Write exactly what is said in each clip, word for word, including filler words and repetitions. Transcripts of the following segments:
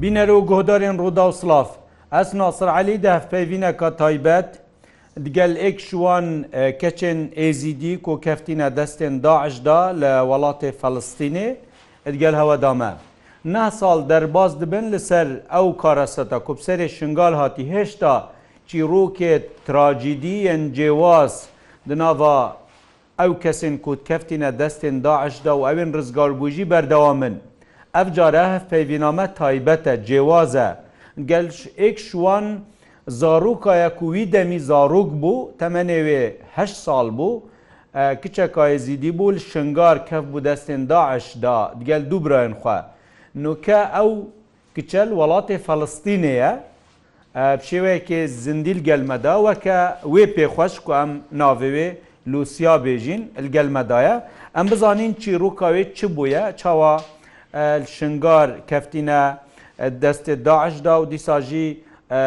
Bîner û guhdarên Rûdaw Silav. Ez Nasir Elî di hevpeyvîneka taybet digel êk ji wan, e, keçên Êzîdî ku keftîne destên DAIŞ de li welatê Felistînê digel hewe de me. Neh sal derbas dibin li ser ew kareseta ku bi serê Şingal hatî, hêşta çîrokê trajîdî yên cêwaz di nava ew kesên ku keftîne destên DAIŞ de û ewên rizgarbû jî berdewam in. Ev care hevpeyvîna me taybet e, cêwaz e. Gel ş-, êk ji wan zaroka ye ku wî demî zarok bû, temenê wê heşt sal bû. E, kiçeka Êzîdî bû, li Şingar kevbû destên DAIŞ de digel du birayên xwe. Nuke ew kiçe li welatê Felistînê ye. E, bi şêweyekê zindî li gel me de, weke wê pêxweş ku em navê wê Lucia bêjîn, li gel me de ye. Em bizanîn çîroka wê çi bûye, çawa, e, li Şingar keftîne, e, destê DAIŞ de û dîsa jî, e,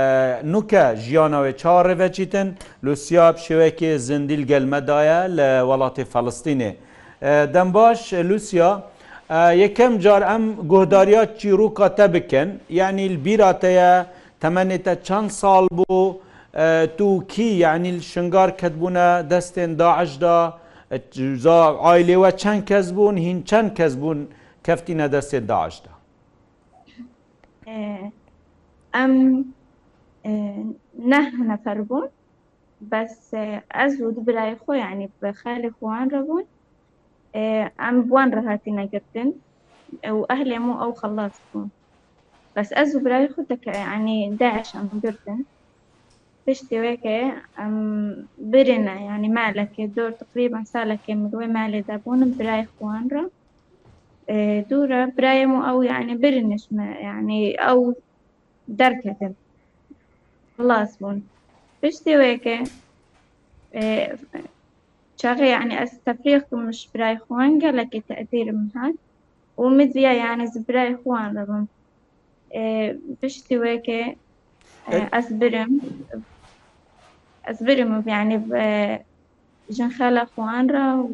nuke jiyana wê çawa rê veçîtin. Lucia bi şêweyekê zindî li gel me de ye li welatê Felistînê. E, dembaş, Lucia, e, yekem car em guhdariya çîroka te bikin. Yanî li bîra te ye, temenê te çend sal bû? E, tu kî, yanî li Şingar ketbûne destên DAIŞ de? E, za-, ailê we çend kes bûn? Hîn çend kes bûn keftîne destên DAIŞ de? E, em, e, neh nefer bûn. Bes, e, ez û du birayê xwe, yanî bi xalê xwe wan re bûn. E, em bi wan re hatine girtin. E, û ehlê min ew xelas bûn. Bes ez û birayê xwe teke, yanî DAIŞ em girtin. Piştî weke em birine, yanî malekê dor teqrîben salekê min li wê malê de bûn, birayê xwe wan re. E, dû re birayê min ew, yanî birine ji me, yanî ew derketin. Xilas bûn. Piştî weke, e, çaxê, yanî ez tefrîq bûm ji birayê xwe wan, gelekî tesîr min hat. Û min diya, yanî ez birayê xwe wan re bim. E, piştî weke, e, E- ez birim. Ez birim, yanî, e, jin xela xwe wan re.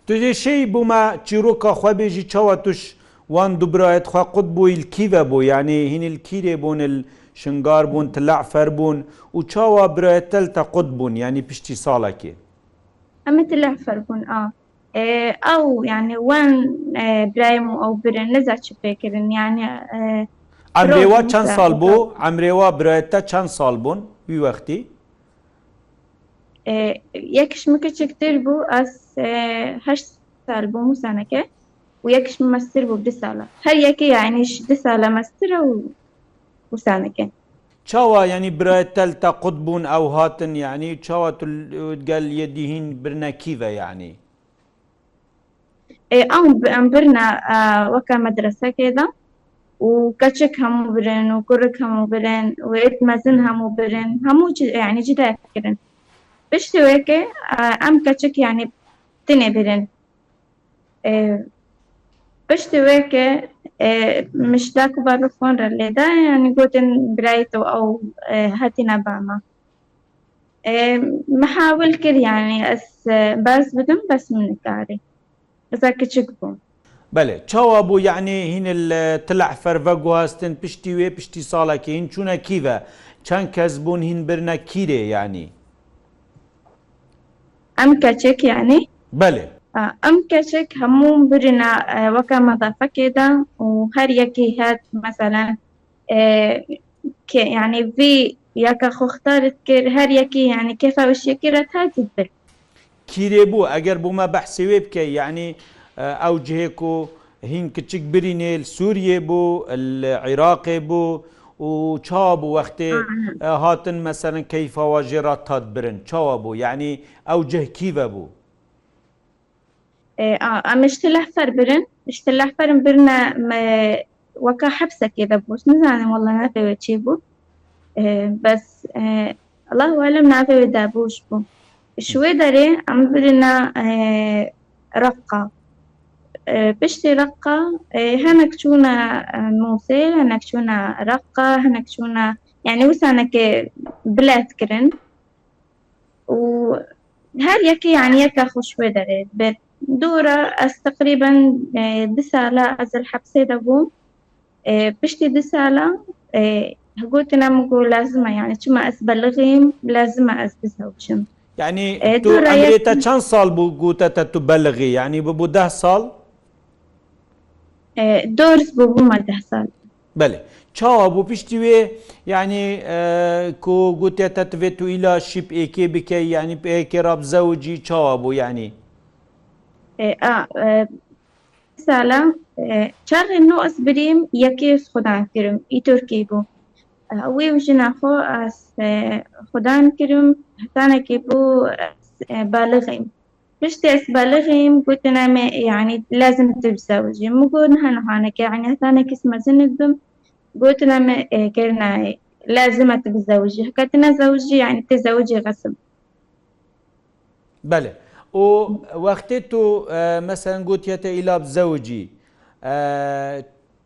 Tu dê şey bû me çîroka xwe bêjî, çawa tu ji wan du birayet xwe qut bûyî, li kî ve bû? Yanî hînî li kîrê bûn, li Şingar bûn, Til Efer bûn û çawa birayet te li te qut bûn, yanî piştî salekê? Em ê Til Efer bûn, a. E, ew, yanî wan, e, birayê min ew birin, niza çi pê kirin, yanî, e, Emrê wa çend sal bû? Emrê wa birayet te çend sal bûn wî wextî? E, yek ji min kiçiktir bû, ez, e, heşt sal bûm wisa neke û yek ji min mestir bû, du sala. Her yekê, yanî, ji du sala mestir e û wisa neke. Çawa, yanî, birayê te li te qut bûn, ew hatin, yanî, çawa tu l-, gel yê dî hîn birine kî ve, yanî? Ê, em, em birine, e, weke medresekê de û keçik hemû birin û kurik hemû birin û êd mezin hemû birin. Hemû ci-, yanî cida kirin. Piştî weke, e, em keçik, yanî tinê birin. E, piştî weke, e, min ji da ku bavê xwe re lê da, yanî gotin birayê te ew, e, hatine ba me. E, min hawil kir, yanî ez, e, bers bidim, bes min nikarî. Ez ê kiçik bûm. Belê, çawa bû, yanî hîn li Til Efer veguhastin, piştî wê, piştî salekê hîn çûne kî ve? Çend kes bûn hîn birine kîrê, yanî? Em keçik, yanî? Belê. A, em keçik hemû birine, e, weke medafekê de û her yekî het, meselen, e, ke-, yanî vî yeke xwe xtar dikir, her yekî, yanî kêfa wişyekî re dihat dibir. Kîrê bû, eger bo me behsê wê bikey, yanî, e, ew cihê ku hîn kiçik birînê li Sûriyê bû, li Iraqê bû û çawa bû wextê, Aynen. e, hatin, meselen, keyfa wa jê re dihat birin? Çawa bû? Yanî ew cih kî ve bû? E, a, em ji Til Efer birin. Ji Til Efer birine me weka hepsekê de bû. Nizanim wela navê wê çi bû. E, bes, e, Allahu alem navê wê Dabûş bû. Ji wê derê em birine, e, Reqqa. E, piştî Reqqa, e, hinek çûne, e, Mûsê, hinek çûne Reqqa, hinek çûne, yanî wisa neke bilez kirin. û her yekê, yanî, yeka xwe ji wê derê dibir. Dû re ez teqrîben, e, du sala ez li hepsê de bûm. E, piştî du sala, e, gotine min ku lazim e, yani çima ez belixîm, lazim e ez bizewicim. Yani e, tu emrê te çend sal bû gote te tu belixî? Yani bu, bu deh sal? E, dors bû, bûma deh sal. Belê. Çawa bû piştî wê, yani e, ku gotiye te tu vê tu îla şîp êkê bikey, yani pê êkê ra bizewicî, çawa bû yani? E, a, e, sala, e, çaxê nû ez birîm, yekê ez xudan kirim, î Tirkî bû. E, wî û jina xwe ez, e, xudan kirim, hetanekê bû ez, e, balixîm. Piştî ez balixîm, gotine me, yani, lazim tu bizewicî. Min got, niha nihaneke, yani, hetanekê ez mezin bim, gotine me, e, kirina, lazim e tu bizewicî. Heke tu nezewicî, yani, tu zewicî xesim. Belê. Û wextê tu, e, meselen gotiye te îla bizewicî, e,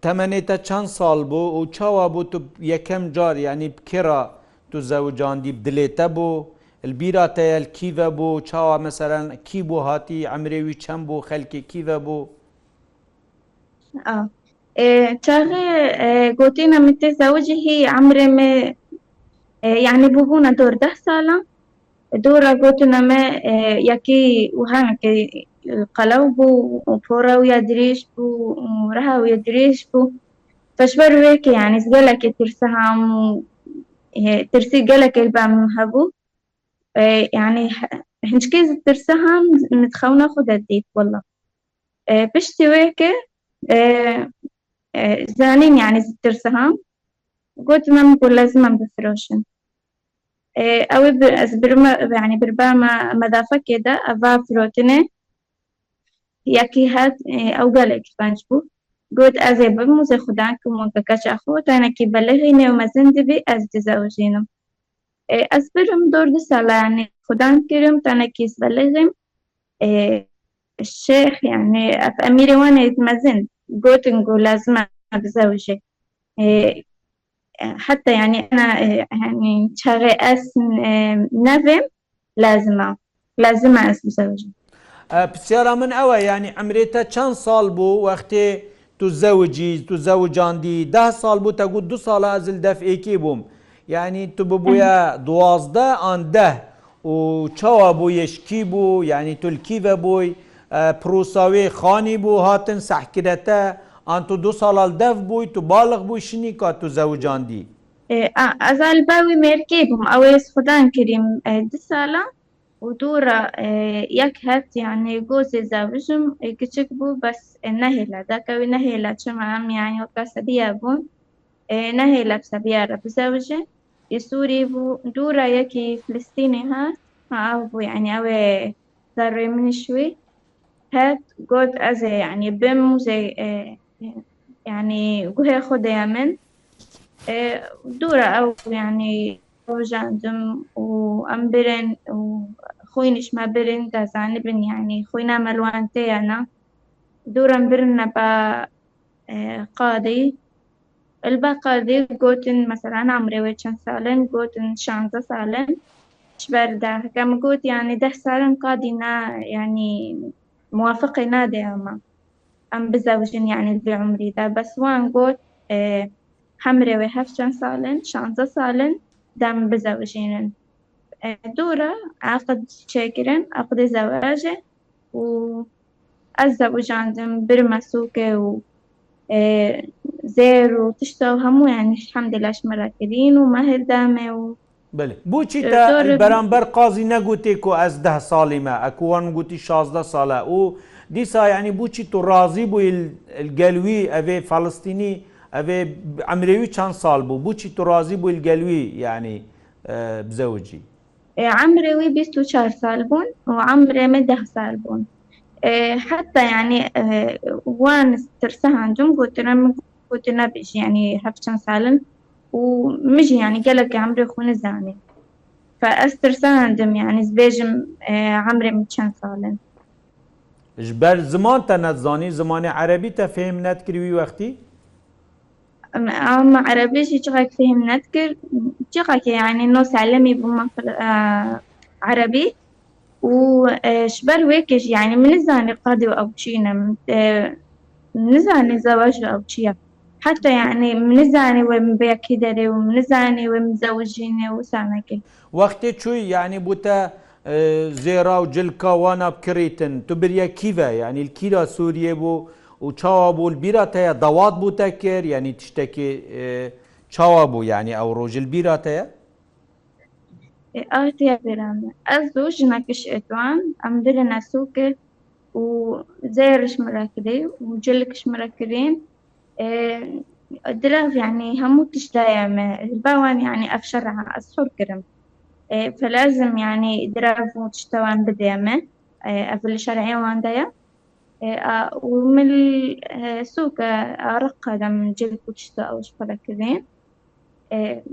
temenê te çend sal bû û çawa bû tu yekem car, yani bi kê ra tu zewicandî, bi dilê te bû, li bîra te ye, li kî ve bû, çawa meselen kî bû hatî, emrê wî çend bû, xelkê kî ve bû? A. E, çaxê, e, gotîna min tê zewicî hî emrê me, e, yani bûbûna dor deh salan. Dora gotine me, e, yekî wiha ke, e, qelew bû û pora wî ya dirêj bû û reha wî ya dirêj bû. Fe ji ber wê ke, yani, ez gelekê tirsiham û, e, tirsî gelekê li ba min hebû. E, yani, he-, hincikê ez tirsiham, min di xewna xwe de dît, wela. E, piştî wê ke, e, e, zanîn, yani, ez tirsiham. Gotine min ku lazim e em bifiroşin. E, ew ê bi-, ez birime, yani, birba me medafekê de, eva firotinê, yekî hat, e, ew gelek qenc bû. Got, ez ê bim û zê xudan kim weke keça xwe, tenekî belixîne û mezin dibî, ez dizewicînim. E, ez birim dor du sala, yani, xudan kirim, tenekî ez belixîm. E, şêx, yani, ev emîrê wan ê mezin, gotin ku lazim e bizewicî. E, e, heta, yani, ena, e, yani, çaxê ez, e, nevêm, lazim e. Lazim e ez bizewicim. E, pisyara min ew e, yani, emrê te çend sal bû wextê tu zewicî, tu zewicandî? Deh sal bû, te got du sala ez li def êkê bûm. Yani, tu bibûye duwazdeh an deh û çawa bûye, ji kî bû, yani, tu li kî ve bûy, e, prosa wê xanî bû, hatin sehkire te, an tu du sala li def bûy, tu balix bûy, şinîka tu zewicandî? E, a, ez a li ba wî mêrkê bûm, ew ê ez xudan kirîm, e, du sala û dû re, e, yek het, yani, gozê zewicim, e, kiçik bû, bes, e, nehêle, deke wî nehêle, çima em, yani, weka sebiye bûn, e, nehêle bi sebiye re bizewicin. Ê Sûrî bû, dû re yekî Filistînî hat, ha, ew bû, yani, ew ê zerrê min ji wî het, got, ez ê, yani, bim û zê, e, yani, guhê xwe de ye min. E, dû re ew, yani, rojandim û em birin û xwîn ji me birin, de zanibin, yani, xwîna me li wan tê ya na. Dû re em birine ba, e, qadî. Li ba qadî gotin, mesela, emrê wê çend sal in? Gotin, şanzdeh sal in. Ji ber de, heke min got, yani, deh sal in, qadî na, yani, muwafiqê nade, ama em bizewicin, yani, li vê umrî de. Bes wan got, e, emrê wê heft çend sal in, şanzdeh sal in, dem bizewicînin. E, dû re eqd çêkirin, eqdê zewacê û ez zewijandim, birime sûkê û, e, zêr û tişta û hemû, yani, elhamdulillah ji me re kirîn û me hildame û Belê. Boçî e, te li beramber qazî negotê ku ez deh salî me, e, ku wan gotî şazdeh sal e û dîsa, yani, boçî tu razî bûyî li, li gel wî, evê Felistînî, evê emrê wî çend sal bû? Boçî tu razî bûyî li gel wî, yani, e, bizewicî? E, emrê wî bîst û çar sal bûn û emrê min deh sal bûn. E, heta, yani, e, wan tirsehandim, gotine min, gotine bijî, yani, heft çend sal in û min jî, yani, gelek emrê xwe nizanî. Fe ez tirsehandim, yani, ez bêjim, e, emrê min çend sal in. Ji ber ziman te nedizanî, zimanê erebî te fêhm nedikir wî wextî? Em, em erebî jî çiqek fêhm nedikir, çiqek, yani, no salimî bû me, e, erebî û, e, ji ber wê ke jî, yani, min nizanî qadî û ew çi ne, min, e, nizanî zewac û ew çi ye. Heta yani min nizanî wê min bêkî derê û min nizanî wê min zewicîne û sanekê. Wextê çûyî, yanî bû te, e, zêra û cilka wana bikirîtin, tu biriye kî ve? Yanî li kîra Sûriyê bû û çawa bû? Li bîra te ye dawat bû te kir? Yanî tiştekî, e, çawa bû? Yanî ew roj li bîra te ye? E, a tiya bêra me. Ez û jinek ji Êdwan, em dirine sûkê û zêr ji min re kirî û cilk ji min re kirîn. E, direv, yani, hemû tişt daye me. Li ba wan, yani, ev şer e, ez hûr kirim. E, felazim, yani, direv û tişta wan bidê me. E, ev li şerê wan de ye. E, a, û min, e, sûke, a, Reqa de min cilk û tişta ew ji xwe re kirîn. E,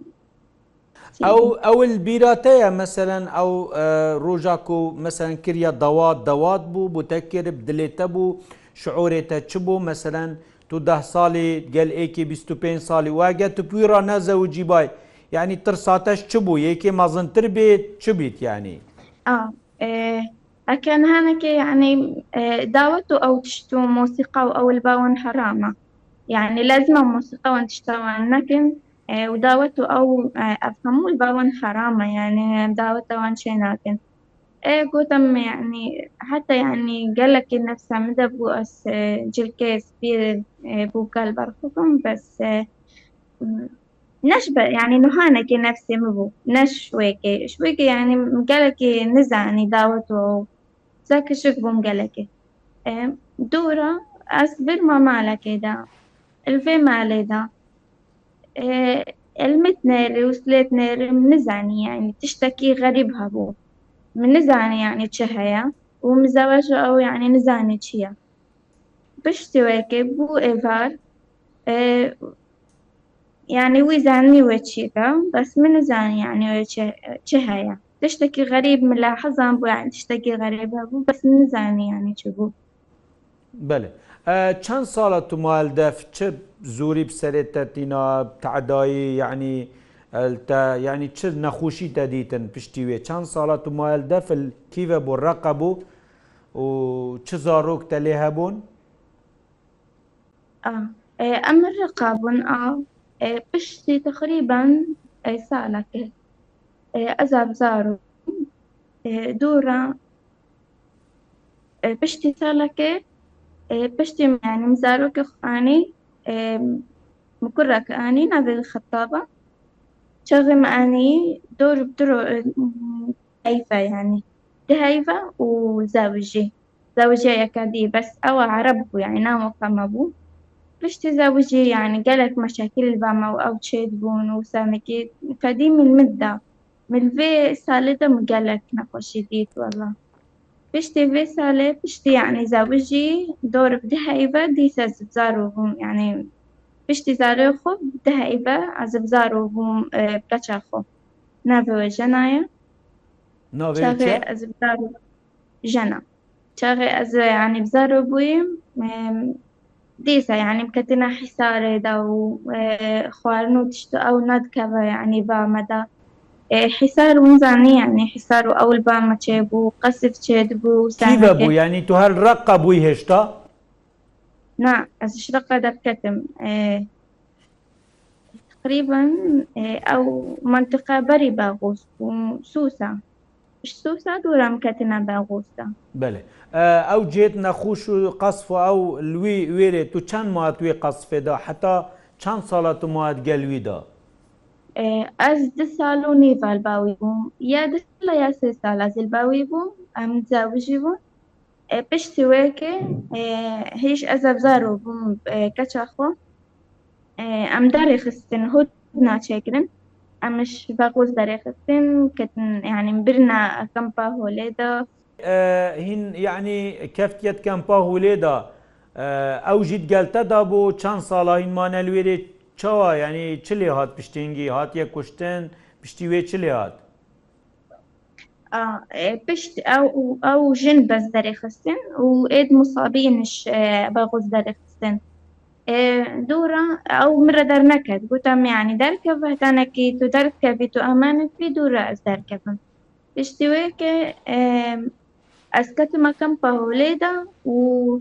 Ew, ew li bîra te ye, meselen, ew, e, roja ku, meselen, kiriye dawat, dawat bû, bû te kir, bi dilê te bû, şiûrê te çi bû? Meselen, tu deh salî, gel êkê bîst û pênc salî, û ege tu bi wî re nezewicî bay, yanî tirsa te ji çi bû? Yê yekê mezintir bê, çi bît, yanî? A, e, eke nihanekê, yanî, e, dawet û ew tişt û mosîqa û ew li ba wan heram e. Yani, lazim e mosîqa wan tişta wan nekin, e, û dawet û ew, e, ev hemû li ba wan heram e, yani, em daweta wan çê nakin. E, gotim, yani, heta, yani, gelekî nefsa min de bû, ez, e, cilkê spî, e, bû gel ber xwe bûm, bes, e, ne ji be, yani, nuhanekê nefsê min bû, ne ji wêkê. Ji wêkê, yani, gelekî nizanî dawet û ew. Zekişik bûm gelekê. E, dûra ez birma malekê de, li vê malê de, e, elmit nêrî û slêt nêrî min nizanî, yani tiştekî xerîb hebû. Min nizanî yani çi heye û min zeweja ew yani nizanî çi ye. Piştî wekê bû êvar, e, yani wî zanî wê çi be, bes min nizanî yani wê çi, çi heye. Tiştekî xerîb min lahizan bû, yani tiştekî xerîb hebû, bes min nizanî yani çi bû. Belê. E, çend sala tu ma li def, çi zorî bi serê te tîna, tedayî, yani, e, te, yani çi nexweşî te dîtin piştî wê? Çend sala tu ma li def, li kî ve bû, Reqa bû û çi zarok te lê hebûn? A, e, em li Reqa bûn, a, e, piştî teqrîben, e, salekê, e, ez a bi zarok, e, dûra, e, piştî salekê, e, piştî min, yani, min zarokê xwe anî, e, min kurek anî, navê wî Xettab e. Çaxê min anî, dor bi dor, e, heyve, yani, di heyve û zewicî. Zewicî yeke dî, bes ew ereb bû, yani, ne weke me bû. Piştî zewicî, yani, gelek meşakil li ba me û ew çêdibûn û senekî fedî min min da. Min vê salê de min gelek nexweşî dît, wela. Piştî vê salê, piştî, yani, zewicî, dor bi di heyve, dîsa ez bi zaro bûm, yani, piştî zarê xwe bi di heyve, ez bi zaro bûm, e, bi keça xwe. Navê wê Jena ye. Navê wê çi? Çaxê ez bi zaro, Jena. Çaxê ez, yani, bi zaro bûyim, em, dîsa, yani, biketine hîsarê de û, e, xwarin û tişt û ew nedikeve, yani, ba me de. E, hîsar hûn zanî, yani, hîsar û ew li ba me çêbû, qesf çêdibû, Kî ve bû? Yani, tu her Reqa bûyî hêşta? Na, ez ji Reqa derketim. E, Teqrîben, e, ew mentiqa berî Baxûs bû, Sûsa. Ji Sûsa dûra em ketine Baxûs de. Belê. E, ew cihêt nexweş û qesf û ew li wî wêrê tu çend ma tu wê qesfê de, heta çend sala tu ma digel wî de? E, ez du sal û nîv li ba wî bûm. Ya du sala ya sê sala ez li ba wî bûm. Em zewicî bûn. E, piştî wê ke, e, hêj ez ev zaro bûm, e, keça xwe. E, em derê xistin, hûd naçekirin. Em ji Baxûs derê xistin, ketin, yani, birina kampa holê de. E, hîn, yani, keftiye di kampa holê de, e, ew jî di gel te de bû, çend sala hîn mane li wêrê, çawa, yani, çi lê hat piştî hingî? Hatiye kuştin, piştî wê çi lê hat? A, e, pişt ew, ew jin bes derê xistin û êd musabîn ji, e, Baxûs derê xistin. E, dûra ew min re derneket. Gotam, yani, derkeve, hetanekî tu derkevî, tu emanet bî, dûra ez derkevim. Piştî wê ke, e, ez ketime kampa holê de û,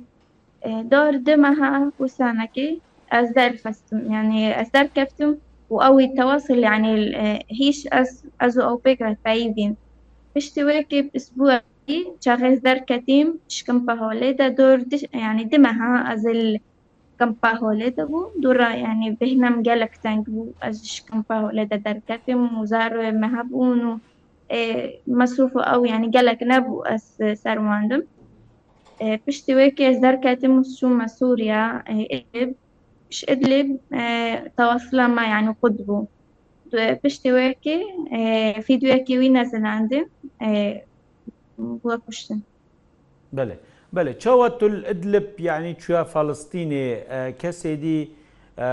e, dar du meha wisa nekê, ez derxistim, yanî ez derkeftim û ew ê tewasil, yanî, e, hîş ez, ez û ew pêk re peyivîn. Piştî wê kê bi îsbûyekî çaxê ez derketîm, ji kampa holê de dor di, yanî di meha ez li kampa holê de bû. Dora, yanî bêhna min gelek teng bû. Ez ji kampa holê de derketim û zaroyê me hebûn û, e, mesrûf û ew, yanî gelek nebû ez ser wan dim. E, piştî wê kê ez derketim û çûme Sûriya, e, Idlib. Ji Idlib, e, tewasila me, yanî qut bû. Piştî wê kê, e, fîdyoyekî wî nezilandin, e, bûye kuştin. Belê. Belê. Çawa tu li Idlib, yanî çûye Filistînê, e, kesê dî, e,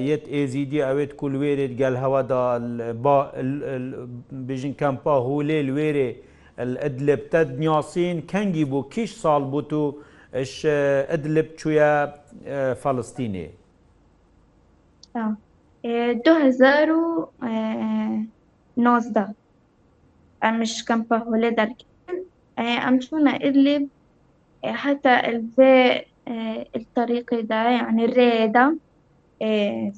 yêt Êzîdî, ew êt ku li wêrê gel hewe da, l-, ba-, l-, l-, bêjin kampa Hûlê li wêrê, li Idlib te dinyasîn, kengî bû, kîş sal bû tu ji Idlib çûye, e, Filistînê? Ya. E, du hezar û nozdeh. Em ji kampa holê derketin. E, em çûne Idlib, e, heta li vê, e, li terîqê de, yanî rêyê de, e,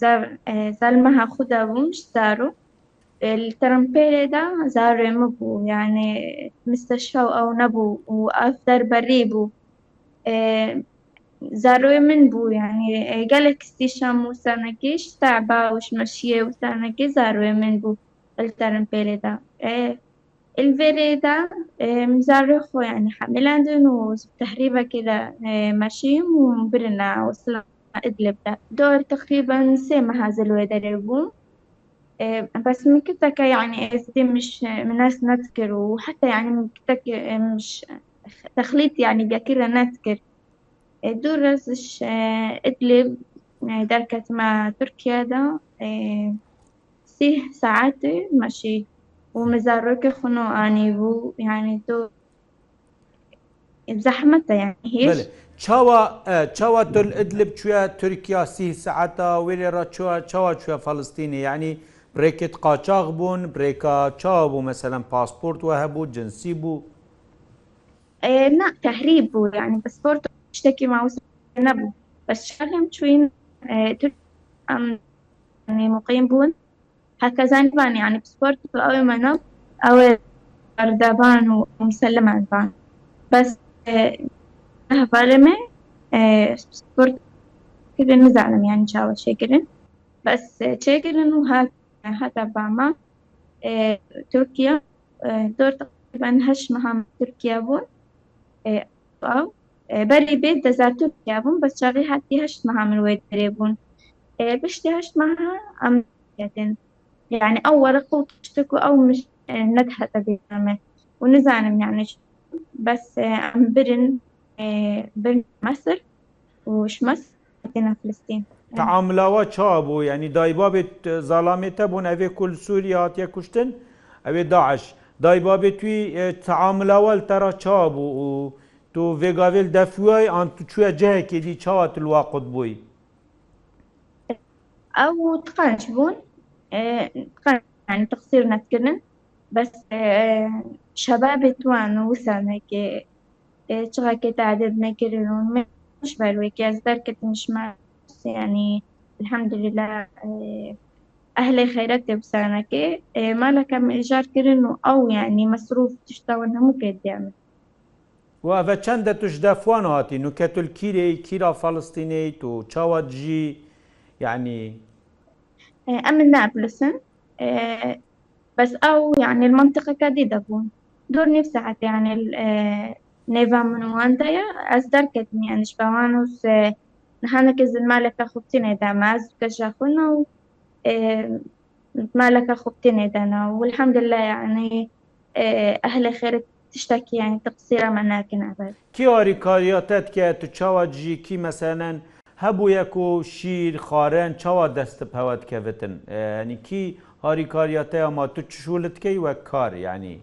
zer-, e, zalmeha xwe de bûm ji zaro. E, li terempêlê de zarê min bû, yanî misteşfa û ew nebû û ev der berî bû. E, zaroyê min bû, yanî, e, gelek stîşan û sanekî ji teba û ji meşiyê û sanekî zaroyê min bû li terempêlê de. E, Li vê rê de, em, zarê xwe, yanî hemilendin û tehrîbekê de, e, meşîm û birine û sila Idlib de. Dor teqrîben sê meha ez li wê derê bûm. E, bes min kiteke, yanî Êzidî min ji, min nas nedikir û heta, yanî min kiteke, em, ji texlît, yanî gekî re nedikir. E, dû re ez ji, e, Idlib, e, derketime Tirkiye de, e, sîh saetê meşî û min zarokê xwe no anîbû, yanî tu zehmet e, yanî hêj. Belê. Çawa, e, çawa tu li Idlib çûye Tirkiye sîh saeta, wê lê re çawa, çawa çûye Filistînê? Yanî bi rêkê qaçax bûn, bi rêka çawa bû? Meselen pasport we hebû, cinsî bû? E, na, tehrîb bû, yanî pasport tiştekî ma wisa nebû. Bes çaxê em çûyîn, e, Tirk-, em, yanî muqîm bûn. Heke zanîban, yanî pasport û ew ê me nebû, ew ê berdeban û, û miselliman ban. Bes, e, hevalê me, e, pasport kirin, nizanim, yanî çawa çêkirin. Bes, e, çêkirin û hat, hate ba me, e, Tirkiye. E, dor teqrîben heşt meha min Tirkiye bûn. E, ew, e, berî bê deza Tirkiye bûn, bes çaxê hetî heşt meha min wê derê bûn. E, piştî heşt meha em ketin. Yanî ew wereq û tiştek û ew min, e, nedihete bêhna me. Û nizanim, yanî, bes, e, em birin, e, birin Mesir û ji Mesir hatine Filistîn. Teamula we çawa bû? Yanî dayî babê t-, zalamê te bûn, evê ku li Sûriye hatiye kuştin, ew ê DAIŞ. Dayî babê tu yî, e, teamula we li te re çawa bû û tu vê gavê li def wî yayî an tu çûye cihekê dî, çawa tu li wa qut bûyî? Ew tiqenc bûn, e, tiqenc, yanî teqsîr nedikirin. Bes, e, şebabê wan wisa neke, e, çixekê tadê nekirin û min ji ber wê kê ez derketim ji me, yanî, elhamdulillah, e, ehlê xeyretê wisa neke, e, maleke min îcar kirin û ew, yanî, mesrûf tişta wan hemû kê diya min. Û eve çend e tu ji def wan hatî? Nûke tu li kîrê yî, kîra Falistînê yî, tu çawa dijî? Yanî E, em li Nablisin. E, bes ew, yanî, li mentiqeke dî de bûn. Dor nîv saetê, yanî, e, nêva min û wan de ye. Ez derketim, yanî, ji be wan û se nihaneke zilmaleke xwe tînê de me, ez û keja xwe ne û, e, maleke xwe tînê de ne û elhamdulillah, yanî, e, ehlê xêr tiştekî, yanî, teqsîra me nakin ebe. Kî harîkariya te dike, tu çawa dijî, kî meselen hebûye ku şîr, xwarin çawa dest bi hewe dikevitin? E, yanî kî harîkariya te ya ma tu çi şûl dikey wek kar, yanî?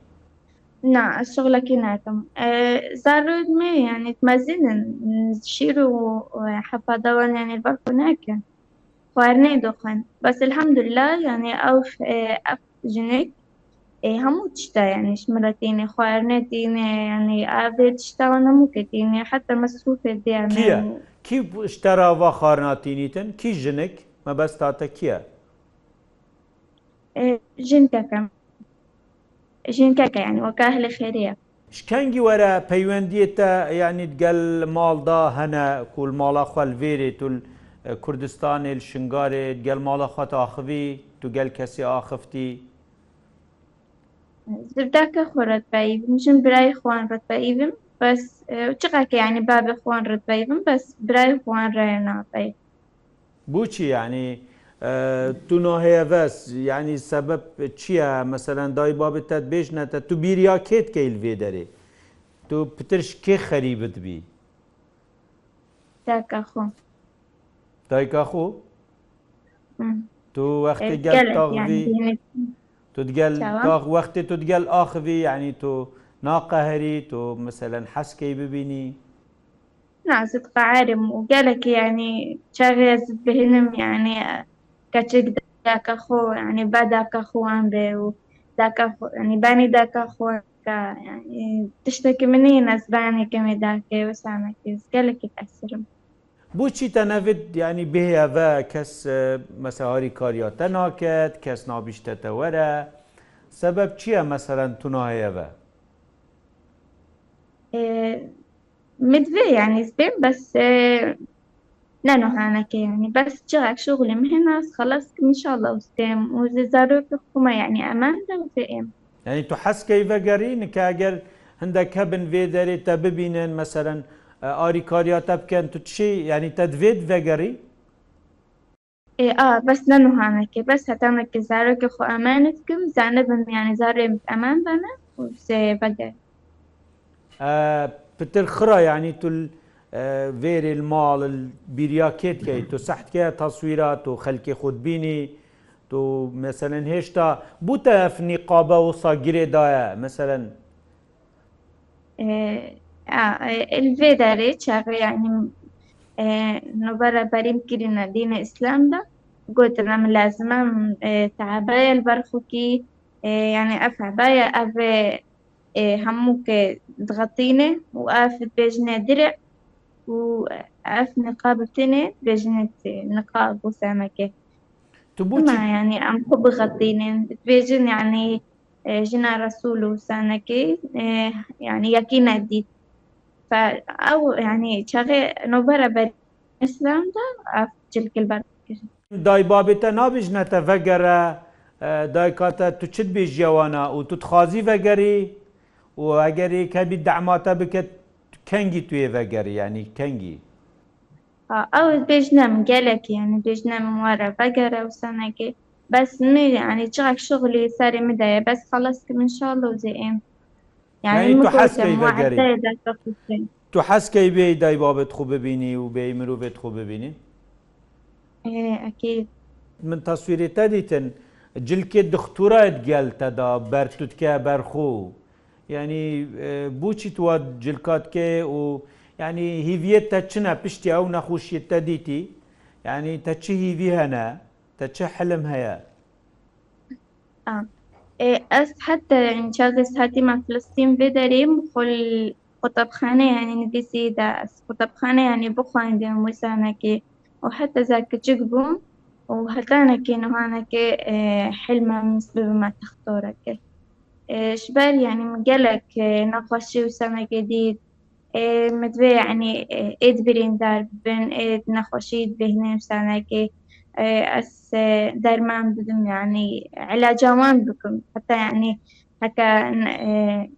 Na, ez şixulekî nakim. E, zarok me, yanî, mezin in, şîr û, e, hepadawan, yanî, li ber xwe nakin. Xwarinê dixwin. Bes elhamdulillah, yanî ew, e, ev jinik, Ê, hemû tişta, yanî ji min re tîne, xwarine tîne, yanî avê tişta wan hemû ke tîne, heta mesrûfê dê me. Kî ye? Kî ji te re va xwarina tînîtin? Kî jinik? Mebesta te kî ye? Ê, jinkeke. Jinkeke, yanî weke ahlê xêrê ye. Ji kengî were peywendiyê te, yanî digel mal da hene ku li mala xwe li vêrê tu li, e, Kurdistanê, li Şingarê, digel mala xwe tu axivî, tu gel kesê axiftî? Ji daka xwe re dibeyivim, jin birayê xwe re dibeyivim, bes, e, çiqake, yanî, babê xwe re dibeyivim, bes birayê xwe re nabeyivim. Boçî, yanî, e, tu nahêye ves, yanî, sebeb çi ye? Meselen, dayî babê te dibêjine te, tu bîriya kê dikey li vê derê? Tu pitir ji kê xerîb dibî? Dayika xwe. Dayika xwe? Hı. Tu wextê E, gel gelek, yanî, taxivî, bêhne tu digel Çawa? tax-, wextê tu digel axivî, yanî, tu naqeherî, tu, meselen, hez key bibînî? Na, ez diqeherim û gelekî, yanî, çaxê ez dibêhnim, yanî, keçik daka xwe, yanî, ba daka xwe wan be û daka xwe, yanî, banî daka xwe ka, yanî, tiştekî min nîn ez banî kemê dake wisa nekê, ez gelekî dihesirim. Boçî te nevêt, yanî, bihêye ve kes, e, mesela, harîkariya te naket, kes nabîşte te were? Sebeb çi ye, meselen, tu nahêye ve? E, Min divê, yanî, ez bêm, bes, e, ne nuhaneke, yanî, bes çiqek şuxulê min hene, ez xelas kim, înşallah, ez dêm. Û zê zarokê xwe me, yanî, eman de û zê êm. Yanî, tu hez key vegerî, nika eger hindek hebin vê derê te bibînin, meselen, e, arîkariya te bikin, tu çi, yanî, te divêt vegerî? Ê, a, bes ne nuhaneke, bes hetaneke zarokê xwe emanet kim, zanibim, yanî, zarê min eman dane û zê veger. E, pitir xira, yanî, tu l-, e, vêrê li mal, li bîriya kê dikey? Tu seh dikeye taswîra, tu xelkê xwe dibînî, tu, meselen, hêşta bû te ev nîqabe wisa girê daye, meselen? E, a, e, li vê derê çaxê, yanî, e, nobera berîm kirîne dînê Îslam de, gotin em lazim e, teabaya li ber xwe kî, e, yanî ev hebaya, ev e, e, hemû ke dixetîne û ev dibêjine dire û ev niqab tine dibêjine niqab û seneke. Tu bû Ama çi? Yanî em xwe bixetînin, dibêjin, yanî, e, jina Resûl û senekê, e, yanî yekî nedît. Fe-, ew, yanî, çaxê nobera ber Îslam de ev cilkil ber kir. Dayî babê te nabêjine te vegere, e, dayika te tu çi dibêjiye wana û tu dixwazî vegerî û eger êk hebî dema te bike, kengî tu yê vegerî, yanî kengî? Ha, ew dibêjine min gelekî, yanî dibêjine min were vegere û senekê. Bes min, yanî çiqek şixulî serê min de ye, bes xelas kim înşallah û zê êm. Yanî Yanî min tu hez gotim, key vegerî? Muedeyê dersa xwe bikin. Tu hez key bêyî dayî babê xwe bibînî û bêyî mirovê xwe bibînî? Ê, ekîd. Min taswîrê te dîtin, cilkê dixtura ye digel te da, ber tu dike, ber xwe. Yanî, e, boçî tu wa cilka dike û, yanî, hîviyê te çi ne piştî ew nexweşiyê te dîtî? Yanî, te çi hîvî hene? Te çi hilim heye? A. E, ez heta, yanî, çaxê ez hatîme Filistîn vê derê, min xwe li qutebxane, yanî, nivîsî de ez qutebxane, yanî, bixwendim wê senekê û heta ez kiçik bûm û hetanekê nihanekê, e, hilma min bibime textoreke. E, ji ber, yanî, min gelek, e, nexweşî wê senekê dît, Ê, min divê, yanî, ê, êd birîndar bibin, êd nexweşî dibêhnin senekê, ê, ez, ê, derman bidim, yanî, ilaca wan bikim. Heta, yanî, heke, ê,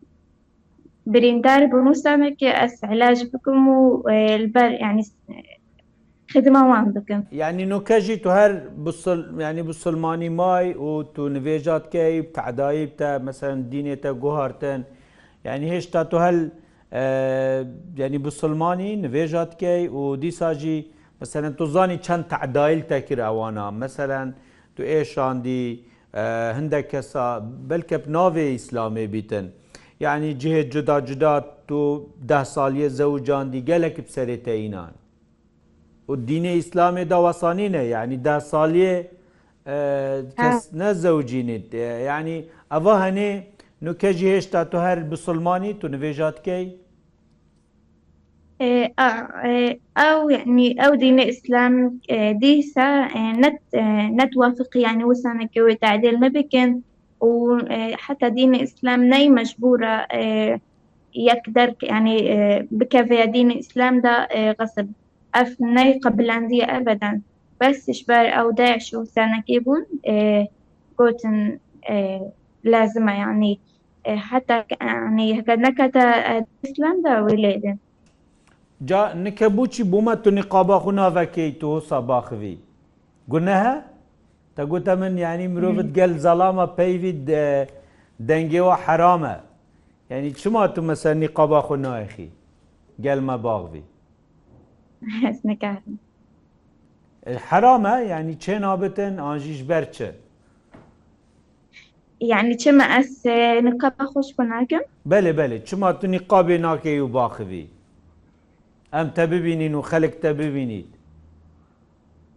birîndar bûn senekê ez ilac bikim û, ê, li ber, yanî, xidma wan bikim. Yanî noke jî tu her bisil-, yanî bisilmanî may û tu nivêja dikey, tehdayî bi te, meselen dînê te guhartin. Yanî hêşta tu hel, e, yanî bisilmanî, nivêja dikey û dîsa jî, meselen tu zanî çend tehdayî li te kir ewana. Meselen tu êşandî, e, hindek kesa belke bi navê Îslamê bîtin. Yanî cihê cuda cuda tu deh saliyê zewicandî, gelek bi serê te înan. Û dînê Îslamê de wesa nîne, yanî deh saliyê, e, kes nezewicînî. E, yanî Eva henê nuke jî hêşta tu her bisilmanî, tu nivêja dikey? Ê, a, ê, ew, yanî, ew dînê Îslam, ê, dîsa, ê, net, ê, net wafiqî, yanî, wisaneke wê tadîl nebikin û, ê, heta dînê Îslam ney mecbûr e, ê, yek derk, yanî, ê, bikeve ya dînê Îslam de, ê, xesib. Ev ney qebilendiye ebeden. Bes ji ber ew DAIŞ û senekê bûn, ê, gotin, ê, lazim e, yanî, ê, heta ke-, yanî, heke nekete, ê, Îslam de wê lê din. Ca nike bû çi bû me tu niqaba xwe navekey tu wisa baxivî? Guneh e? Te gote min, yanî, mirov Hmm. gel zelama peyvî de, dengê wa heram e. Yanî, çima tu mesela niqaba xwe nayexî? Gel me baxivî. Ez nikarim. E, heram e, yanî çê nabitin, an jî ji ber çi? Yanî çima ez, e, niqaba xwe ji xwe nakim? Belê, belê. Çima tu niqabê nakeyî û baxivî? Em te bibînin û xelk te bibînît.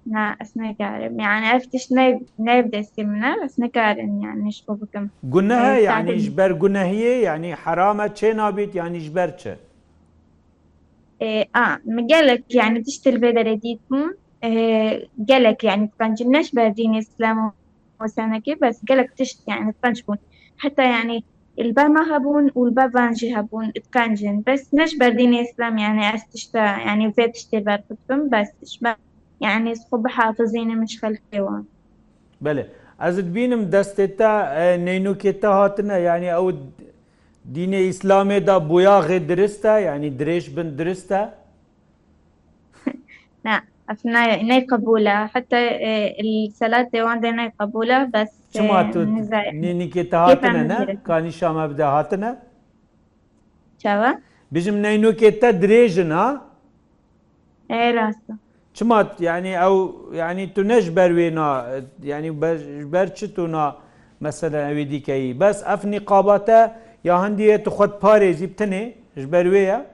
Na, ez nikarim. Yanî ev tişt ne, ne bi destê min e, ez nikarim, yanî ji xwe bikim. Guneh e, E, yanî sadece ji ber gunehiyê, yanî heram e, çê nabît, yanî ji ber çi? Ê, a, min gelek, yanî, tişt li vê derê dîtbûn. Ê, gelek, yanî, diqencin ne ji ber dînê Îslam û senekê, bes gelek tişt, yanî, diqenc bûn. Heta, yanî, li ber me hebûn û li ber van jî hebûn, diqencin. Bes ne ji ber dînê Îslam, yanî, ez tişta, yanî, vê tiştê berxwe dibim, bes ji ber, yanî, ez xwe bihafizînim ji xelkê wan. Belê. Ez dibînim destê te, e, neynûkê te hatine, yanî, ew Dînê Îslamê de boyaxê dirist e, yanî dirêj bin dirist e? Na, ev ne, ne qebûl e. Heta, e, li selatê wan de ne qebûl e, bes, Çima e, tu nizam, nînîkê te hatine, ne? Ka nîşa me bide hatine? Çawa? Bijim neynûkê te dirêj in, ha? Ê, rast e. Çima, yanî ew, yanî tu ne ji ber wê na, yanî ber, ji ber çi tu na, mesela ewê dîkeyî? Bes ev nîqaba te ya hindî yê tu xwe diparêzî bi tinê, ji ber wê ye?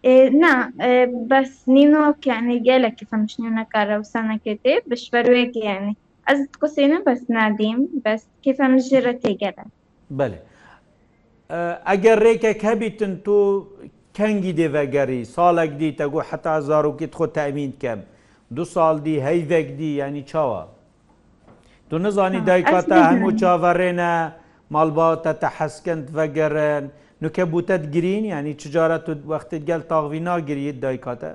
Ê, na, e, bes nînok, yanî gelekî xemşînî nekare wisa neketê, bi ji ber wê yekê, yanî ez diqusînim, bes nadîm, bes kêfa min jê re têgere. Belê. E, eger rêkek hebîtin tu kengî dê vegerî, salek dî te got heta zarokê xwe temîn dikem, du sal dî, heyvek dî, yanî çawa? Tu nizanî Ha, dayika ez te hemû nizanîm. Çaverê ne, malbata te hez kin divegerin, nuke bû te digirîn, yanî çi cara tu wextê gel taxvî nagirî dayika te?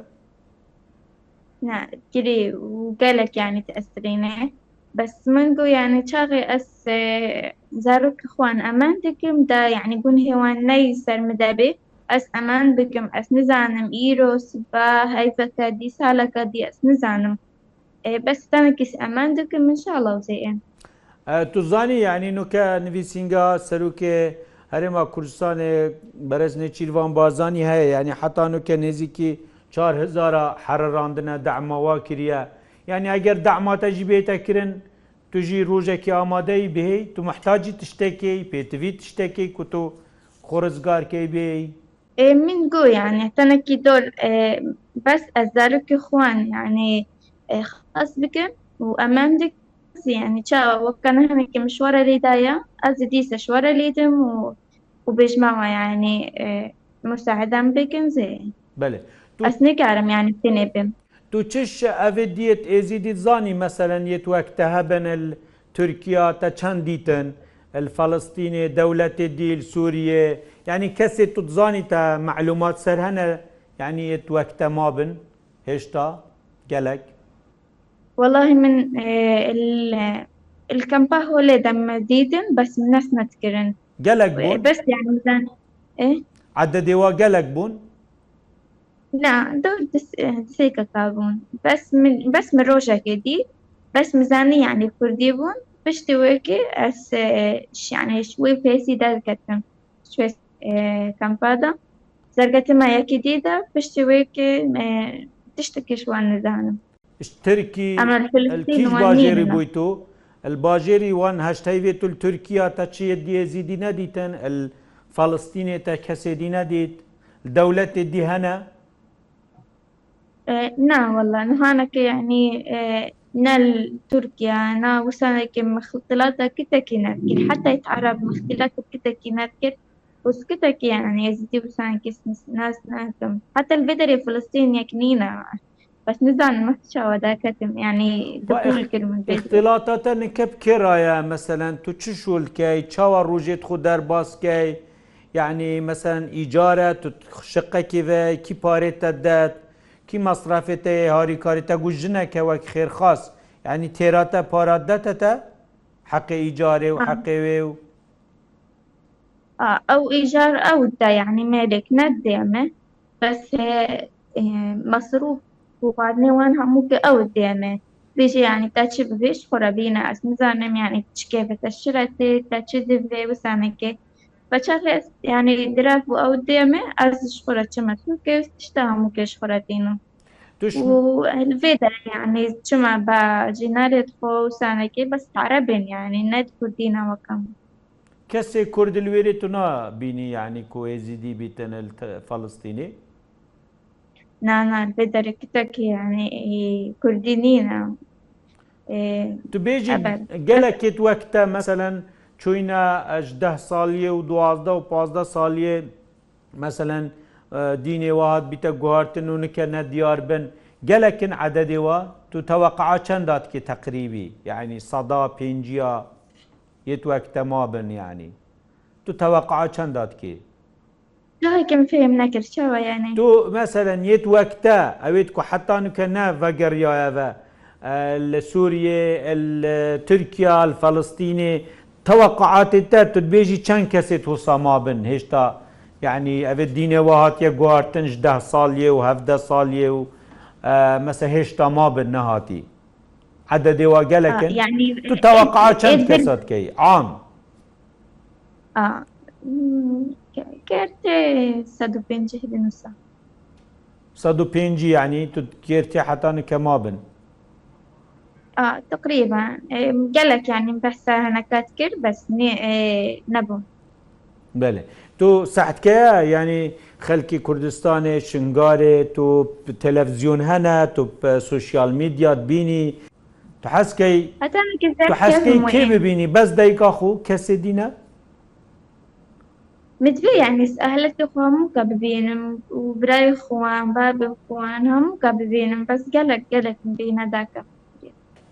Ne, girî û gelek, yanî, tesirîne. Bes min got, yanî, çaxê ez, e, zarokê xwe eman dikim, da, yanî, gunhê wan neyê ser min de bê, ez eman bikim, ez nizanim, îro, siba, heyveke dî, saleke dî, ez nizanim. E, bes tenekî ez eman dikim, înşallah zê ê. E, tu zanî, yanî nuke nivîsînga Serokê Herêma Kurdistanê, Berez Nêçîrvan Barzanî heye, yanî heta nuke nêzîkî çar hezara herirandine, dema wa kiriye. Yanî eger dema te jî bête kirin, tu jî rojekî amadeyî bihêy, tu mihtacî tiştekê yî, pêtivî tiştekê ku tu xwe rizgar key bihêy? Ê, min got, yanî, tenekî dor, e, bes ez zarokê xwe, yanî, e, xelas bikim û eman dikim, yanî, çawa weke niha min ke min ji we re lê daye, ez ê dîsa ji we re lê dim û, û bêjima we, yanî, e, musaede min bikin zê. Belê. Tu Ez nikarim, yanî, tenê bim. Tu çi şi-, evê diyêt êzîdî zanî, meselen, yêt wek te hebin li Tirkiya te çend dîtin, li Felistînê, dewletê dî, li Sûriyê, yanî kesê tu dizanî te melumat ser hene, yanî yêt wek te mabin, hêşta, gelek? Wellahî min, e, li, li kampa holê de me dîtin, bes min nas nedikirin. Gelek bûn? E, bes, yanî, bizan, e? Ededê wa gelek bûn? Na, dor dis-, e, disêkeka bûn. Bes min, bes min rojekê dî. Bes min zanî, yanî, kurdî bûn. Piştî wê kê ez, e, ş-, yanî, ji wê pêsî derketim. Ji wê, e, kampa de. Zergete me yekî dî de, piştî wê kê, e, tiştekî ji wan nizanim. Ji Tirkî, Ama li li Filistîn kîj wan bajêrî nînin. Bûy tu? Li bajêrî wan heşteyvê tu li Tirkiya te çi yê diyê zîdî nedîtin? Li Felistînê te kesê dî nedît? Li dewletê dî hene? E, na, wela, nihaneke, yanî, e, ne li Tirkiye, ne wisa nekir, mixtilata kitekî nedikir. Heta yê Ereb mixtilata kitekî nedikir. Û kitekî, yani, Êzidî wisa nekir, nas nakim. Heta li vê derê Filistîn yek nîne. Bes nizanim ez çawa derketim, yani, Xwe dixul ix-, kirim vê derê. Îxtilata te nike bi kê re ye? Meselen, tu çi şûl key? Çawa rojê xwe derbas key? Yani, meselen, îcar e, tu şiqekî ve, kî parê te det? Kî mesrefê te yê harîkarî te got jineke wek xêrxas, yanî têra te para dete te heqê îcarê û Ha. heqê wê û A, ew îcar ew de, yanî mêrek nedê me. Bes, e, e, mesrûf û xwarinê wan hemû ki ew dê me. Vê jî, yanî te çi bivê ji xwe re bîne, ez nizanim, yanî çi kêfe te şiretê, te çi divê, wisa neke. Ve çaxê ez, yanî, diref û ew dê me, ez ji xwe re çime Tirkiye û tişta hemû kê ji xwe re dînim. Tu ş- Û li vê de, yanî, çima be cînarê xwe û sanekê bes erebên, yanî, ne kurdî ne wekam. Kesê kurd li wêrê tu nabînî, yanî, ku êzîdî bîtin li te-, Filistînê? Na, na, li vê derê kitekî, yanî, e, kurdî nîne. E, Tu bêjî, ebed. Gelekê wek te, meselen, çûyne, e, ji deh saliyê û duwazdeh û pazdeh saliyê, meselen, e, dînê we hat bîte guhartin û nike ne diyar bin. Gelek in ededê we? Tu teweqaa çenda dikî teqrîbî? Yanî seda, pênciya yê tu wek te ma bin, yanî. Tu teweqaa çenda dikî? Cihekî min fêm nekir, çawa yani? Tu, meselen, yê tu wek te, ew ê ku heta nuke ne vegeriyaye ve, e, li Sûriyê, li Tirkiya, li Felistînê, teweqaatê te, tu dibêjî çend kesê tu wisa ma bin, hêşta, yani, ev ê dînê we hatiye guhartin ji deh saliyê û hevdeh saliyê û, e, mesela hêşta ma bin nehatî. Ededê wa gelek A, in. Yani, Tu teweqaa çend ê, kesa dikey? Am. A, hmm, ke-, kertê sed û pêncî bin wisa. Sed û pêncî, yani tu kertê heta nike ma bin. A, teqrîben. E, gelek, yani, behsa heneka dikir, bes nê, e, nebûn. Belê. Tu saetkeye, yanî xelkê Kurdistanê, Şingarê, tu bi televizyon hene, tu bi sosyal medya dibînî. Tu hez key, Heta nikê tu hez key kê bibînî? Bes dayika xwe, kesê dî ne? Min divê, yanî, ehletê xwe hemûka bibînim û birayê xwe, babê xwe, hemûka bibînim. Bes gelek, gelek min bî nedake.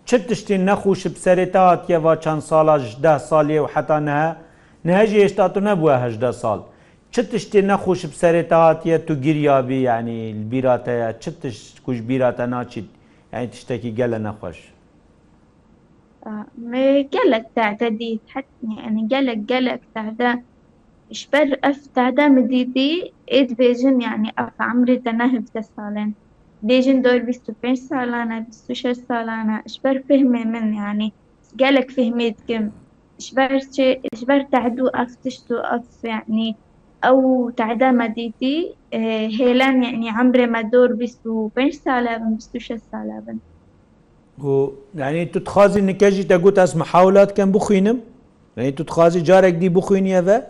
Çi tiştên nexweş bi serê te hatiye va çend sala, ji deh saliyê û heta niha? Niha jî hêşta tu nebûye hejdeh sal. Çi tiştên nexweş bi serê te hatiye, tu giriyabî, yanî li bîra te ye? Çi tişt ku ji bîra te naçît? Yanî tiştekî gele nexweş. A, me gelek tehde dît, het-, yanî gelek, gelek tehde. Ji ber ev tehde min dîtî, ê dibêjin, yanî ev emrê te ne hevdeh sal in. Dibêjin dor bîst û pênc salan e, bîst û şeş salan e. Ji ber fehmê min, yanî gelek fehmê dikim. Ji ber çi, ji ber tehdû ev tişt û ev, yanî ew tehde me dîtî, e, hêlen, yanî emrê me dor bîst û pênc sale bin, bîst û şeş sale bin. Û, yanî, tu dixwazî nike jî te got ez mihawila dikim bixwînim? Yanî, tu dixwazî carek dî bixwînî eve?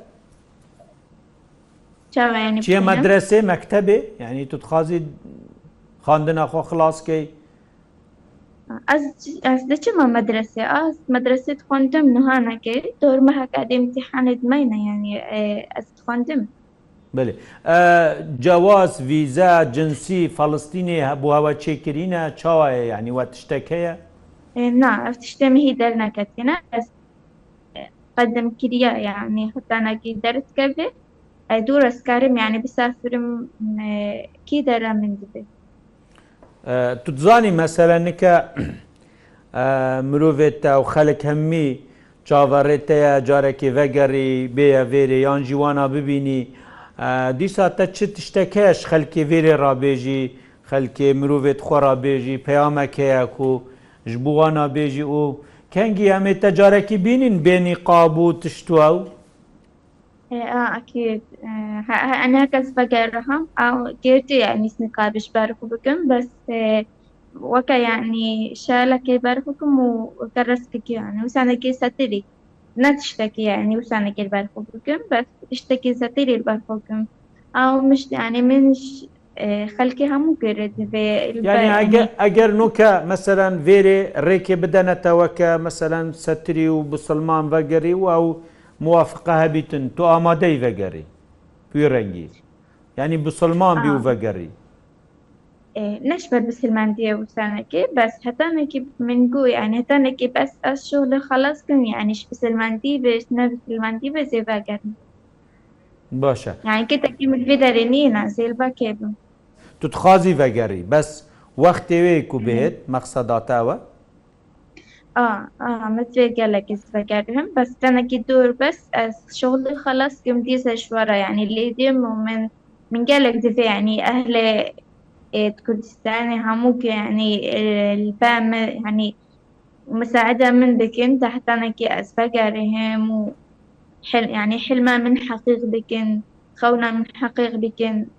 Çawa, yanî, çiye bixwînim? Medresê, mektebê? Yanî, tu dixwazî xwendina xwe xilas key? Ez, ez diçime medresê. Ez medresê dixwendim, niha neke. Dor mehek êdî îmtîhanê dimeyne, yanî, e, ez dixwendim. Belê. E, cewaz, vîze, cinsî, Felistînê he-, bo hewe çêkirîne, çawa ye? Yanî we tiştek heye? E, na, ev tiştê min hî derneketîne. Ez, e, qedim kiriye, yanî heta nekî derdikeve. E, dûr ez karim, yanî bisafirim, e, kî dere min dibe. E, tu dizanî, mesele nike, e, mirovê te û xelk hemî çaverê te ye, carekê vegerî, bêye vêrê, yan jî wana bibînî. E, dîsa te çi tiştek heye ji xelkê vêrê re bêjî, xelkê mirovê xwe re bêjî, peyamek heye ku ji bo wana bêjî û kengî em ê te carekî bînîn bê nîqab û tişt û ew? E, a, ekîd. E, he, he, em her kes vegeriham, ew girtî, yanî, nîqabê ji ber xwe bikim, bes, e, weke, yanî, şalekê ber xwe bikim û weke reskekî, yanî, wisa nekê setirî. Ne tiştekî, yanî, wisa nekê li ber xwe bikim, bes tiştekî setirî li ber xwe bikim. Ew mişt, yanî, min ş-, e, xelkê hemû girê divê li Yani ber, eger, yanî eger noke, meselen, vêrê rêkê bidene te weke, meselen, setirî û bisilman vegerî û ew muwafiqe hebîtin, tu amadeyî vegerî? Wî rengî. Yani bisilman bî û A. vegerî. E, ne ji ber bisilmendiyê û senekê, bes hetanekî min got, yani hetanekî bes ez şoxlê xelas kim, yani ji bisilmendî be, ji ne bisilmendî be zê vegerim. Baş e. Yani ketekî min vê derê nîne, zê li vekê bim. Tu dixwazî vegerî, bes wextê wê ku Hı hı. bihêt, mexseda te ew e? A, a, min vê gelek ez vegeribim. Bes tenekî dor bes ez şoxlê xelas kim dîse ji we re, yani lê dêm û min, min gelek divê, yani ehlê, e, Kurdistanê hemû ke, yani, e, li ba min, yani misaade min bikin, te hetanekî ez vegerihim û hil-, yani hilma min heqîq bikin, xewna min heqîq bikin.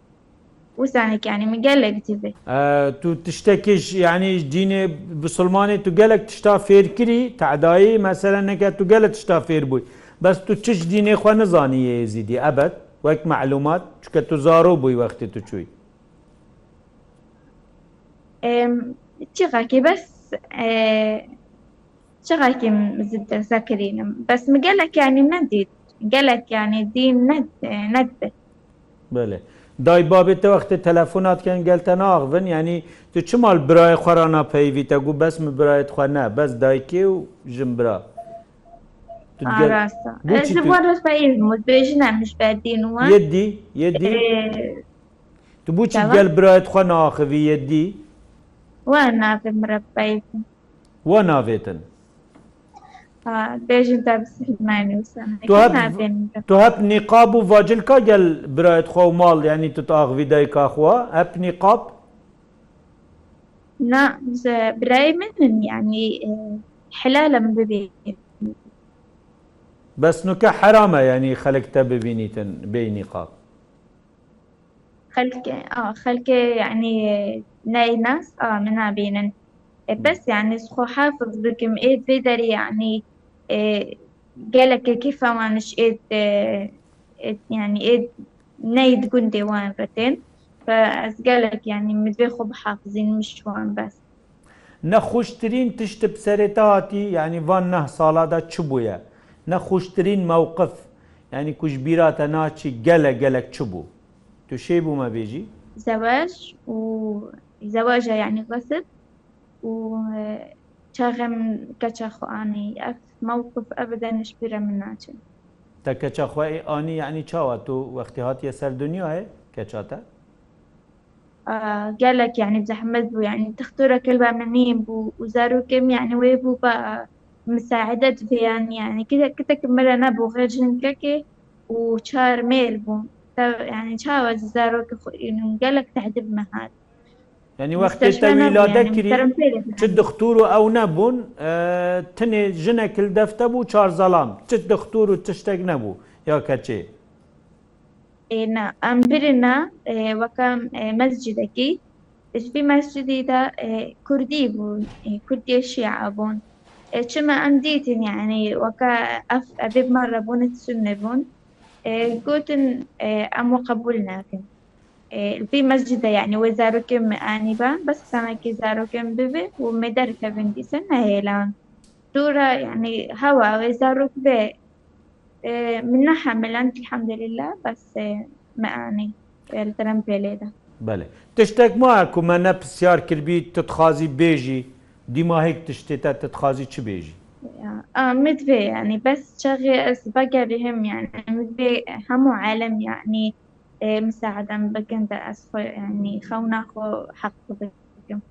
Wisa nek, yani min gelek divê. E, tu tiştekî ji, yani ji dînê bisilmanê tu gelek tişta fêr kirî, tedayî, mesela neke tu gelek tişta fêr bûyî. Bes tu çi ji dînê xwe nizanî yê Êzîdî, ebed, wek melûmat, çunke tu zaro bûyî wextê tu çûyî. Em, çiqakî bes, e, çiqakî min zî dirse kirînim. Bes min gelek, yani nedît. Gelek, yani dîn ne, e, nedît. Belê. Dayê babê te wextê telefona dikin gel te naaxivin, yani tu çima li birayê xwe re napeyivî, te got bes min birayê xwe ne, bes dayikê û jin bira. Tu A, digel-, rast e. Bo Ez çi ji tu wan re peyivim û dibêjin em ji ber dîn wan. Yê dî, yê dî. Ê, Tu bo çi Devam. gel birayê xwe naaxivî yê dî? Wan navê min re peyivim. Wa navêtin? Ha, bêjin te bisilmenî û senekî Tu hep, navê min re. tu hep nîqab û vacilka gel birayê xwe û mal, yanî tu diaxivî dayika xwe, hep nîqab? Na, ji birayê min in, yanî, e, helal e min bibînim. Bes nuke heram e, yanî xelk te bibînîtin bê nîqab? Xelkê, a, xelkê, yanî, neynas, a, min nabînin. E, Hmm. bes, yanî, ez xwe hefiz bikim, ê vê derê, yanî, e, gelekê kêfa wan ji ê, e, ê, yanî, ê neyê di gundê wan re tên. Ve ez gelek, yanî, min divê xwe bihafizînim ji wan bes. Nexweştirîn tişt bi serê te hatî, yanî van neh sala de çi bûye? Nexweştirîn mewqif, yanî ku ji bîra te naçî gelek gelek çi bû? Tu şêbû me bêjî? Zewac û zewaca, yanî xesib û, e, çaxê min keça xwe anî. Ev mewqif ebeden ji bîra min naçin. Te keça xwe ê anî, yanî çawa? Tu wextê hatiye ser dinyayê, keça te? A, gelek, yanî, zehmet bû, yanî, dixtorek li ba min nîn bû û zarokê min, yanî, wê bû ba misaedet vê, yanî, yanî, kite-, kitek min re nebû, xêr jinkekê û çar mêr bûn. Te, yanî, çawa zî zarokê xwe, yanî, gelek tehdid me hat. Yanî, wextê te Misteshfa nebû, wîlade yanî, kirî, muhterem pêre çi dixtor û ew nebûn, e, tinê jinek li def te bû, çar zelam. Çi dixtor û tiştek nebû, ya keçê. Ê, na, em birina, ê, weke, ê, mescidekî, ji vî mescidî de, ê, kurdî bûn, ê, kurdiyê şîa bûn. Ê, çima em dîtin, yanî, weke ev, ev ê bi me re bûn, sunne bûn. Ê, gotin, ê, em we qebûl nakin. Ê, li vî mescide, yanî, wê zarokên min anîba, bes sanekî zarokên bibê û me derkevin dîse nehêlan. Dûra, yanî, hewa wê zarok bê, Ê, min nehemiland, elhamdülillah, bes, ê, me anî, ê, li Trempêlê de. Belê. Tiştek maye ku me ne pisyar kiribî, tu dixwazî bêjî, dîma hêk tiştê te, tu dixwazî çi bêjî? Ya, a, min divê, yanî, bes çaxê ez vegerihim, yanî, min divê hemû alem, yanî, ê, misaade min bikin de ez xwe, yanî, xewna xwe heq bikim.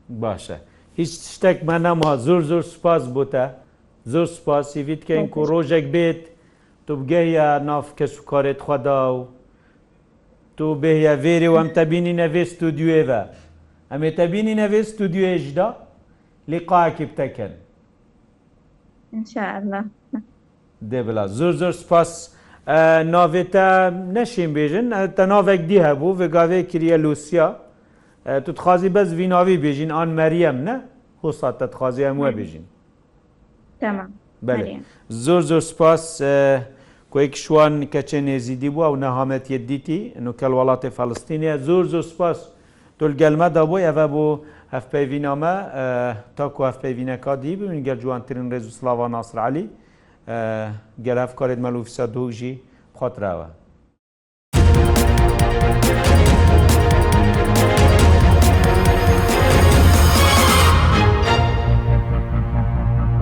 Baş e. Hîç tiştek me nema. Zor zor spas bo te. Zor spas. Hîvî dikeyin ku rojek bêt, tu bigehiya nav kes û karê xwe de û tu bêhiye vêrê û em te bînîne vê stûdyoyê ve. Em ê te bînîne vê stûdyoyê jî de, lîqayekî bi te kin. Înşeallah. Dê bila. Zor zor spas. E, navê te neşên bêjin. E, te navek dî hebû. Vê gavê kiriye Lucia. E, tu dixwazî bes vî navî bêjîn, an Meryem ne? Hosa te dixwazî em we Hı. bêjin. Tamam. Belê. Meryem. Zor zor spas. E, Wek şwan keçê nêzîdî bû ew nehametiyê dîtî, nuke li welatê Felistînê ye. Zor zor spas. Tu li gel me dabû, eve bû hevpeyvîna me, e, ta ku hevpeyvîneka dî bibîn gel ciwantirîn rêz û slava Nasir Elî. E, gel hevkarê me li ofîsa Duhok jî bi xwe tirawe.